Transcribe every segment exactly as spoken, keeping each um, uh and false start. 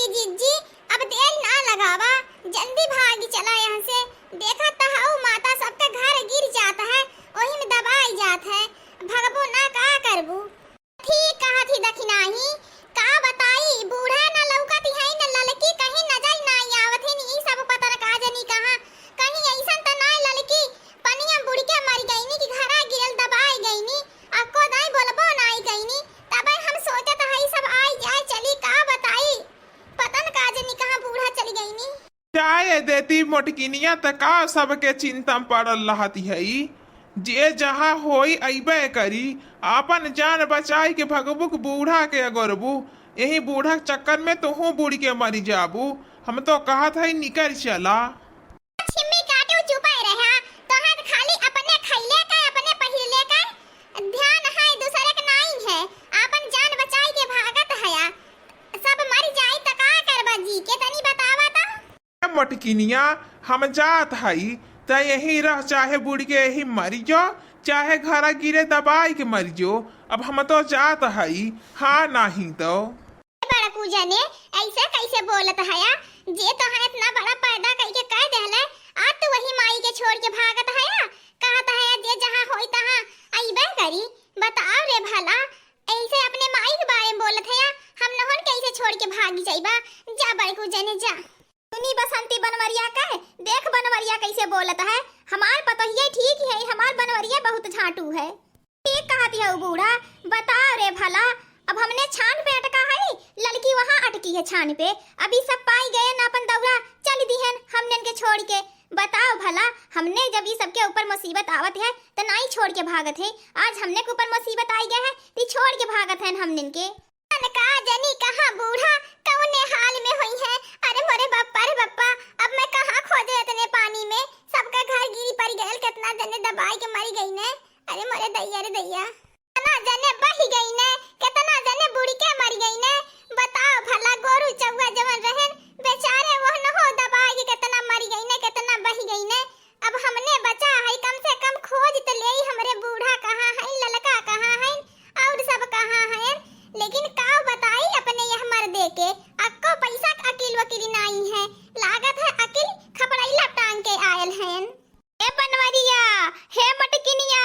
ए जिज्जी, अब देर ना लगावा, जल्दी भागी चला यहाँ से। देखत त हऊ माता, सबके घर गिर जात है, ओही में दबाई जात है। भगबो ना, का करबू? ठीक कहत ही दखिनाही, का बताई, बूढ़ा न लौकत है न ललकी, कहीं नजर ना आवत है, ई सब पता न का जनी कहाँ। कहीं ऐसन त ना ललकी पनिया बुड़ के मर गईनी कि घरा गिरल दबाई गईनी, अक्को दाई बोलबो नाई गईनी। तबे हम सोचत हई सब आई जाए चली, का बताई, पता न का जनी कहाँ बूढ़ा चली गईनी। जाए देती मोटकिनिया, त का सबके चिंता में पड़ल रहती है। जे जहाँ होई अइबे करी, आपन जान बचाई के भगबू के बूढ़ा के अगोरबू। यही बूढ़ा के चक्कर में तोहू बुड़ के मरी जाबू। हम तो कहत है निकर चला। छिम्मी काटे चुपाए रहा, तोहार खाली अपने खइले का, अपने पहिरले का ध्यान है, दूसरे के नाई है। आपन जान बचाई के भागत हया, सब मर जाई त का करबा जी के, तनी बतावा त। ए मोटकिनिया, हम जात हई, त यही रह, चाहे बुड़ के यही मरी जो, चाहे घरा गिरे दबाई के मरी जो। अब हम तो जात हई, हाँ नाही तो। ए बड़कू जने, ऐसे कैसे बोलत हया? जे तोहे इतना बड़ा पैदा कइके कह देहले, आज तू वही माई के छोड़ के भागत हया? कहत हया जे जहाँ होई तहाँ अइबे करी। बताओ रे भला, ऐसे अपने माई के बारे में बोलत हया, हम नहन कैसे छोड़ के भागी जाइबा? जा बड़कू जने जा। सुनी बसंती बनवरिया कहे, देख बनवरिया कैसे बोलत है, हमार पतोहिया ठीक है, हमार बनवरिया बहुत झांटू है। ठीक कहत हऊ बूढ़ा, बताओ रे भला, अब हमने छान पे अटका है, ललकी वहाँ अटकी है छान पे। अभी सब पाई गए न अपन दौरा, चल दिहन हमनन के छोड़ के। बताओ भला, हमने जब ई सबके ऊपर मुसीबत आवत है, त नाई छोड़ के भागत है। आज हमने के ऊपर मुसीबत आई गए है, ती छोड़ के भागत है हमनन के। का जनी कहाँ बूढ़ा कौने हाल में होई है। अरे मोरे बप्पा रे बप्पा, अब मैं कहाँ खोजे इतने पानी में, सबका घर गिरी पड़ गयल, कितना जने दबाई के मरी गई ने। अरे मोरे दैया रे दैया, कितना जने बही गई ने, कितना जने बुड़ के मरी गई ने। बताओ भला, गोरू चौवा जवन रहन बेचारे, वहन हो दबाई के कितना मरी गई ने, कितना बही गई ने। अब हमने बचा है, कम से कम खोज त लेई, हमरे बूढ़ा कहाँ है, ललका कहाँ है, और सब कहाँ है। लेकिन का बताई अपने यह मर्दे के, अक्को पैसा के अकिल वकिल नाई है, लागत है अकिल खपड़ैला टांग के आयल हैं। हे बनवरिया, हे मटकिनिया,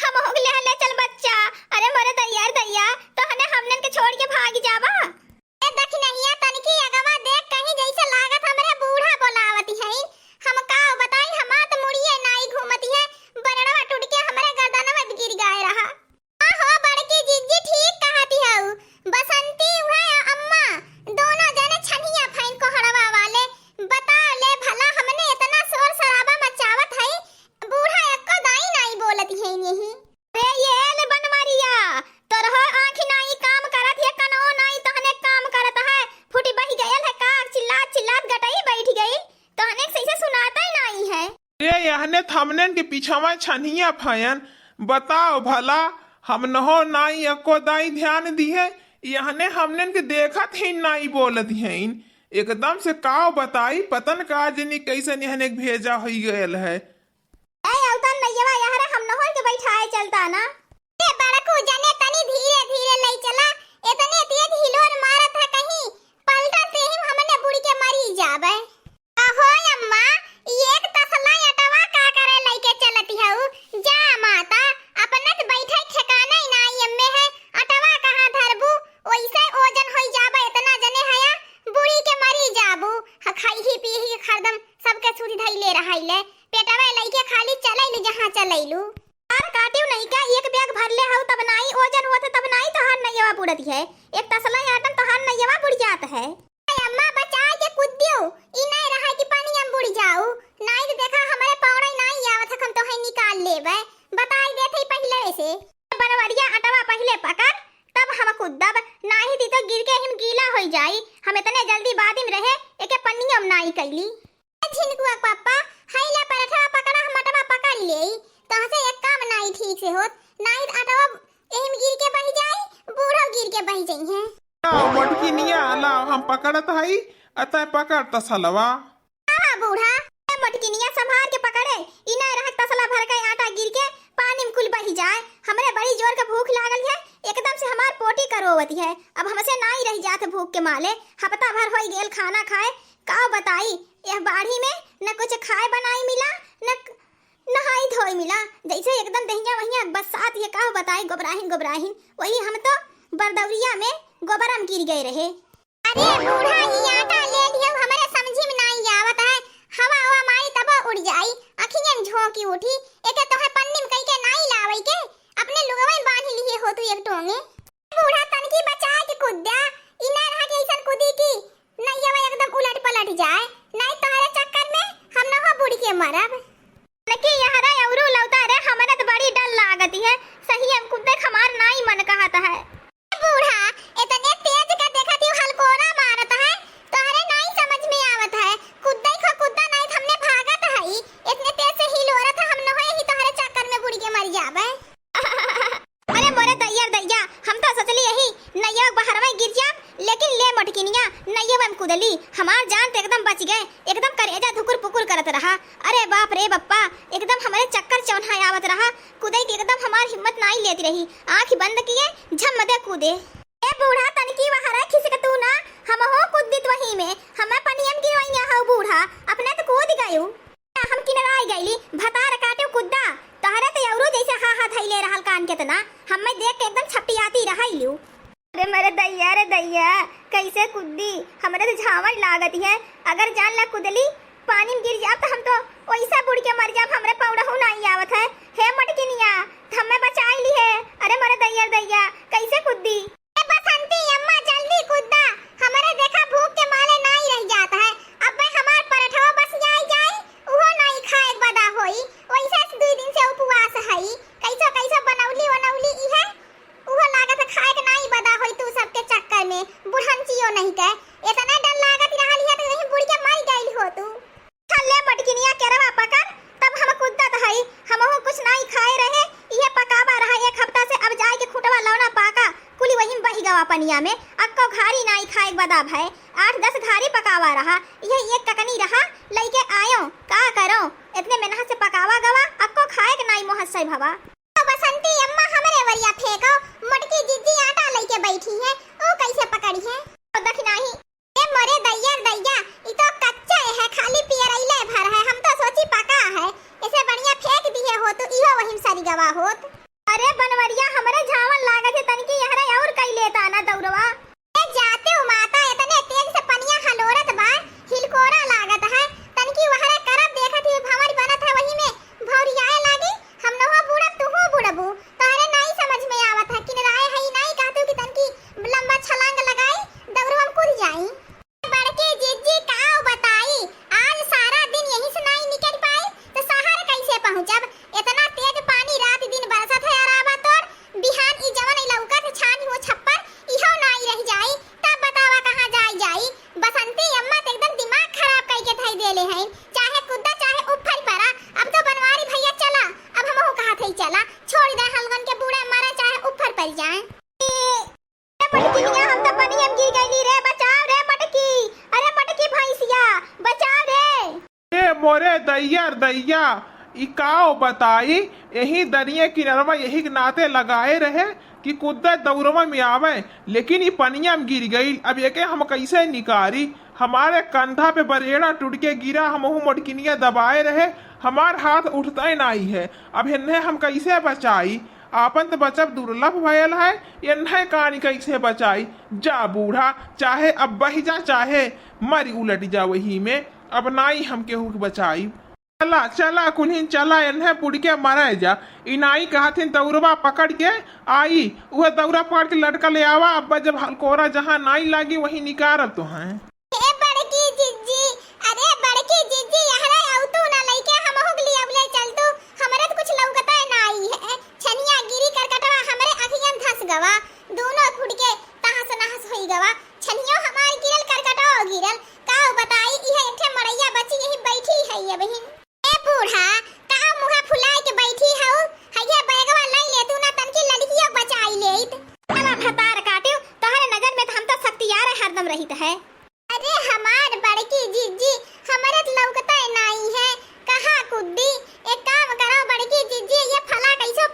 हम हो गले हले चल बच्चा। अरे मोरे दैया रे दैया, तोहने हमनन के छोड़ के भाग जावा। ए दखिनहिया, तनकी अगवा देख, कहीं जैसे लागत हमरे बूढ़ा बोलावत हईन। हम का बताई, हमार त मुड़िए नाई घूमती है, बरड़वा टूट के हमरे गर्दनवा में गिर गए रहा। हाँ हो बड़की जिज्जी, ठीक कहती हऊ। बसंती उहे अम्मा, दोनों जने छनिया फाइन कोहड़वा वाले। बता ले भला, हमने इतना शोर शराबा मचावत हई, बूढ़ा एको दाई नाई बोलती है यही। अरे ये ले बनवरिया, तोरहो आँखी नाई काम करत है, कनवो नाई तहने काम करत है, फूटी बही गयल है का, चिल्लात चिल्लात गटई बैठ गई, तहने सही से सुनाता ही नाई है। ए, यहने थमनेन के पिछवा छनिया फयन, बताओ भला, हम नहो नाई एको दाई ध्यान दिहे, यहने हमनेन के देखत ही नाई बोलत हईन। एकदम से काव बताई, पतन का जनी कैसन यहने के भेजा होई गयल है। ए, अवतन नैयवा, यहरे हम नहोर के बैठाए चलता ना। ए, बड़कू जने तनी धीरे धीरे लई चला, इतने तेज हिलोर मारत है कहीं पलटा से ही हमने बुड़ के मरी जाबे। अहो अम्मा, ई एक तसला अटवा का करे लइके चलती हऊ? जा माता, अपने त बैठे ठिकाना ही नाई एम्मे है, अटवा कहाँ धरबू? ओइसे ओजन होई जाबे, इतना जने हया, बुड़ी के मरी जाबू। ह-, खाई ही पी ही हरदम सबके सुधी धई ले रहाई ले, पेटवा लइके खाली चलैलू जहाँ चलैलू। तार काटियो नहीं का, एक बैग भर ले हऊ तब नाई ओजन होत है, तब नाई तोहार नैयवा बुड़त है। एक तसला आटन तोहार नैयवा बुड़ जात है। अरे अम्मा, बचाए के कूद दियो, ई नाई रहा कि पानी हम बुड़ जाऊ। नाई तो देखा हमरे पौड़े नाई आवत है, हम तोहे निकाल लेबे। बताई देत है पहिले से। बनवरिया अटवा पहिले पकड़, तब हम कूदब, नाई दी तो गिर के हम गीला होई जाई। हम इतने जल्दीबाजी में रहे, एके पन्नियों में नाई कैली। झिनकुआ के पापा, हई ला पराठा पकड़ा, हम अटवा पकड़ लेई। तोहसे एक काम नाई ठीक से होत, नाई त अटवा एहिम गिर के बही जाई, बूढ़ो गिर के बही जइहें। लाओ मोटकिनिया, लाओ हम पकड़त हई, अतः पकड़ तसलवा। हाँ बूढ़ा, ए मोटकिनिया संभार के पकड़े, ई ना रहत तसला भर के आटा गिर के पानी कुल बही जाए, हमरे बड़ी जोर के भूख लागल है, एकदम से हमार पोटी करोवत है। अब हमसे नाई रहि जात भूख के माले, हफ्ता भर होइ गेल खाना खाए। का बताई, यह बाढ़ी में न कुछ खाए बनाई मिला, न क-, नहाई धोई मिला, जैसे एकदम दहिया वहिया बसात है। का बताई, गोबराहिन गोबराहिन, वही हम तो बरदौरिया में गोबरम गिर गए रहे। अरे बूढ़ा, ई आटा ले लियो, हमरे समझी में नाई आवत है। हवा हवा मारी तब उड़ जाई, अखियन झोंकी उठी। एके तोहे पन्नी में कई के नाई लावे के, अपने लुगवे में बांध लिए हो तू एक टोंगे। बूढ़ा, तनकी बचाए के कूद द्या, ई ना रहा कि ऐसन कूदी कि नैयवा एकदम उलट पलट जाए, नहीं तोहरे चक्कर में हम न हो बुड़ के मरब। लेकिन यहरा अउरू लौटा रे, हमरे त बड़ी डर लागत है, सही अब कूदे हमार नाई मन कहत है। बूढ़ा, इतने तेज का देखत ही हलकोरा मारत है, तोहरे नाई समझ में आवत है। कुद्दा ही खो कुद्दा, नाई त हमने भागत हई। इतने तेज से हिलोरत है, हम न होए ही तोहरे चक्कर में बुड़ के मर जाबे। अरे मोरे दैया रे दैया, हम तो सोचली यही नैया बहरवे गिर जाब, लेकिन ले मोटकिनिया, नैया में कुदली, हमार जान तो एकदम बच गए, एकदम करेजा धुकुर पुकुर करत रहा। अरे बाप रे बप्पा, एकदम हमरे चक्कर चौन्हा आवत रहा, कूदे के एकदम हमार हिम्मत नाई लेत रही। आँख बंद किए झम दे कूदे। ए बूढ़ा, तनकी वहरा खिसक तू ना, हमहू कूद दित वही में, हमें पनियम गिरवैया हो बूढ़ा, अपने तो कूद गयू। हम किनराई गईली, भतार काटे कुद्दा, तोहरे तो अउरू जैसे हा हा धैले रहल कान केतना, हमें देख के एकदम छपटियाती रहैलू। अरे मरे दैया रे दैया, कैसे कुद्दी, हमरे तो झावन लागत है, अगर जान ला कुदली, पानी में गिर जाब त हम तो वैसा बुड़ के मर जाब, हमरे पौड़हू नाई आवत है। हे मोटकिनिया, हमें बचाई ली है। अरे मोरे दैया रे दैया, कैसे कुद्दी? ए बसंती अम्मा, जल्दी कुद्दा, हमरे देखा भूख के माले नाई रह जात है। अब्बे हमार परठवा बस जाई जाई, उहो नाई खाए बदा होई। वैसे से दुई दिन से उपवास हई, कैसो कैसो बनौली वनौली इहे, उहो लागत है खाए के नाई बदा होई। तू सबके चक्कर में बुढ़ंचियो नहीं के, इतना डर लागत रहल है तो यहीं बुड़ के मर गइल हो तू। ले मोटकिनिया केरवा पकड़, तब हम कुद्दत हई, हमहू कुछ नाई खाए रहे, इहे पकावा रहा एक हफ्ता से, अब जाए के खुटवा लौना पाका, कुली वही में बहि गवा पनिया में, अक्को घारी नाई खाए के बदा भय, आठ दस घारी पकावा रहा, इहे एक ककनी रहा, लइके आयो, का करो, इतने मेहनत से पकावा गवा, अक्को खाए के नाई मोहस से भवा। तो बसंती अम्मा हमरे वरिया फेंको, मोटकी जिज्जी आटा लइके बैठी है, ऊ कैसे पकड़ी है? तो दखिनाही। ए मोरे दैया रे दैया, ई तो कच्चा है, खाली पियरैले भर है, हम तो सोची पका है, इसे बढ़िया फेंक दिहे हो तू, इहो वही में सरी गवा होत। अरे बनवरिया, हमरे झावन लागत है, तनकी यहरे और कई लेता ना दौरवा। ए जाते हो माता, इतने तेज से पनिया हलोरत बा, हिलकोरा लागत है, तनकी वहरे करब देखत ही भंवर बनत है, वही में भौरियाए लागी, हम नहो बूड़ब, तुहू बूड़बू। तोहरे नाई समझ में आवत है, किनराए हई नाई कहतू कि तनकी लंबा छलांग लगाई, दौड़ो हम कूद जाई। बड़की जिज्जी काव बताई, आज सारा दिन यहीं से नाई निकल पाई, तो शहर कैसे पहुँचब? इतना तेज पानी रात दिन बरसत है, अराबा तोड़, बिहान ई जवन ई लौकत है छानी हो छप्पर, इहो नाई रह जाई, तब बतावा कहाँ जाई जाई। बसंती अम्मा तो एकदम दिमाग खराब कई के धई देले हैं, चाहे कूदा चाहे उफर परा। अब तो बनवारी भैया चला, अब हमहू कहा थे चला, छोड़ दे हलगन के बूढ़े मरे चाहे उफर पड़ जाए। ए, ए मटकिनिया, हम तो पनिया में गिर गईली रे, बचाव रे मटकी, अरे मटकी भैंसिया, बचाव रे। ए मोरे दैया रे दैया, ई काव बताई, यही दरिये किनरवा यही के नाते लगाए रहे कि कुद्दे दौरवा में आवे, लेकिन ई पनिया में गिर गई। अब एके हम कैसे निकारी? हमारे कंधा पे बरेड़ा टूट के गिरा, हमहू मोटकिनिया दबाए रहे, हमार हाथ उठता ही नाई है। अब इन्हें हम कैसे बचाई? आपन त बचब दुर्लभ भयल है, इन्हें कानी कैसे बचाई? जा बूढ़ा, चाहे अब बहि जा, चाहे मरी उलट जा वही में, अब नाई हम केहू के बचाई। चला, चला, कुल्हिन चला, एन्हे बुड़ के मरे जा। ई नाई कहथिन दौरवा पकड़ के आई, उहे दौरा पकड़ के लटका ले आवा। अब्बा जब हलकोरा जहाँ नाई लागी, वहीं निकारब तोहें। हे बड़की जिज्जी, अरे बड़की जिज्जी, यहरे अउतू ना लइके हमहू के लिए अउले चल तू। हमरे त कुछ लौकता नाई है। छनिया गिरी करकटवा हमरे अखियन धस गवा। दूनो फुट के तहस नहस होई गवा। छनियो हमार गिरल, करकटो गिरल। का बताई, इहे एक ठे मड़ैया बची, यही बैठी है ये बहिन। ए बूढ़ा, का मुँह फुलाए के बैठी हऊ? हइये बैगवा लई ले तू ना, तनकी ललकियो बचाई लेइत। चला भतार काटियो, तोहरे नजर में त हम तो शक्तियार हरदम रहित है। अरे हमार बड़की जिज्जी, हमरे त लौकते नाई है। कहाँ कुद्दी? एक काम करो बड़की जिज्जी, ये फला कैसो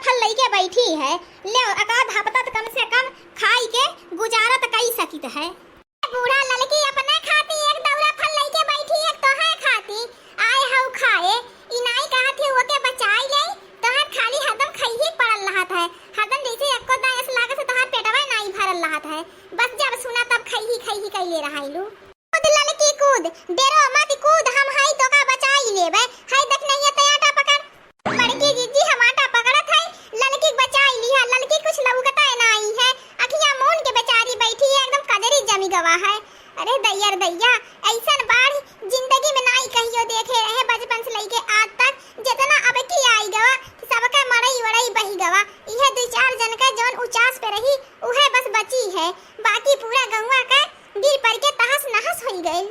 फल लइके बैठी है, ले एकाध हफ्ता त कम से कम खाई के गुजारा त कई सकित है। बूढ़ा ललकी अपने खाती एक दौरा फल लइके बैठी है, तोहे खाती आए हऊ खाए, ई नाई कहत ही ओके बचाई ले, तोहार खाली हरदम खइही पड़ल रहत है, हरदम जैसे एको दाएं ऐसे लागत है तोहार पेटवा नाई भरल रहत है, बस जब सुना तब खइही खइही कइले रहाइलू। कूद ललकी कूद, डेरो मत कूद, हम हई तोका बचाई लेबे। हई देख नहीं है ते आटा पकड़। बड़की जिज्जी हम आटा पकड़त हई, ललकी बचाई लिहा, ललकी कुछ लउकता नाई है, अखियां मून के बेचारी बैठी है, एकदम कजरी जमी गवा है। अरे दैया रे दैया, ऐसन बाढ़ जिंदगी में नाई कहियो देखे रहे बचपन से लइके आज तक, जितना अब की आई गवा कि सबका मड़ई वड़ई बही गवा। इहे दुई चार जन का जौन उचास पे रही उहे बस बची है, बाकी पूरा गौवा का गिर पड़ के तहस नहस होई गइल।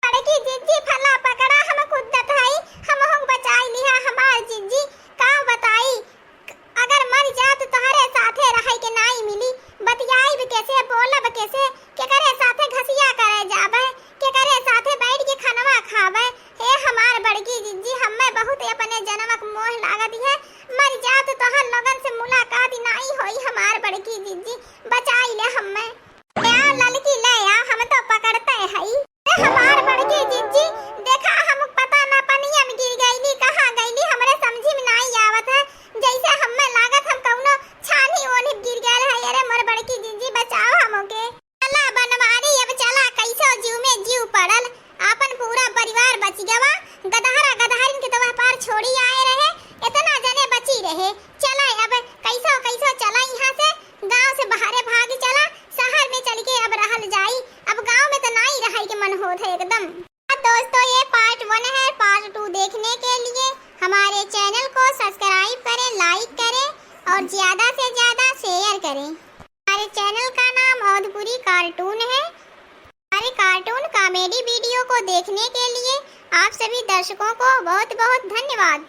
बड़की जिज्जी फला पकड़ा, हम कूदत हई, हमहू बचाई लिहा हमार जिज्जी। का बताई, अगर मर जाब त तोहरे साथे रहै के नाई मिली, बतियाइब कैसे, बोलब कैसे, केकरे साथे घसिया करे जाबे, केकरे साथे बैठ के खनवा खाबे। हे हमार बड़की जिज्जी, हम्मे बहुत अपने जनमक मोह लागत है, मर जाब त तोहर लोगन से मुलाकात नाई होई हमार बड़की जिज्जी, बचाई ले हम्मे। ले आ ललकी, ले आ, हम तो पकड़ते हई। ए हमार बड़की जिज्जी, देखा हम पता ना पनिया में गिर गईली, कहाँ गईली, हमरे समझी में नाई आवत है। जैसे हम्मे लागत हम कौनो छानी ओनी गिर गयल है। अरे मोर बड़की जिज्जी, बचाओ हमके। चला बनवारी, अब चला, कैसो जीव में जीव पड़ल, आपन पूरा परिवार बच गवा। गदहरा गदहरिन के तो वह पार छोड़ी आए रहे, इतना जने बची रहे। चला अब कैसो कैसो चला यहाँ से, गांव से बाहरे भाग चला, शहर में चल के अब रहल जाई। अब गांव में तो नाई रहै के मन होत है एकदम। हाँ दोस्तों, ये part one है। Part two देखने के लिए हमारे channel को subscribe करें, like करें और ज्यादा से ज्यादा share करें। हमारे channel का नाम औधपुरी cartoon है। हमारे cartoon comedy video को देखने के लिए आप सभी दर्शकों को बहुत बहुत धन्यवाद।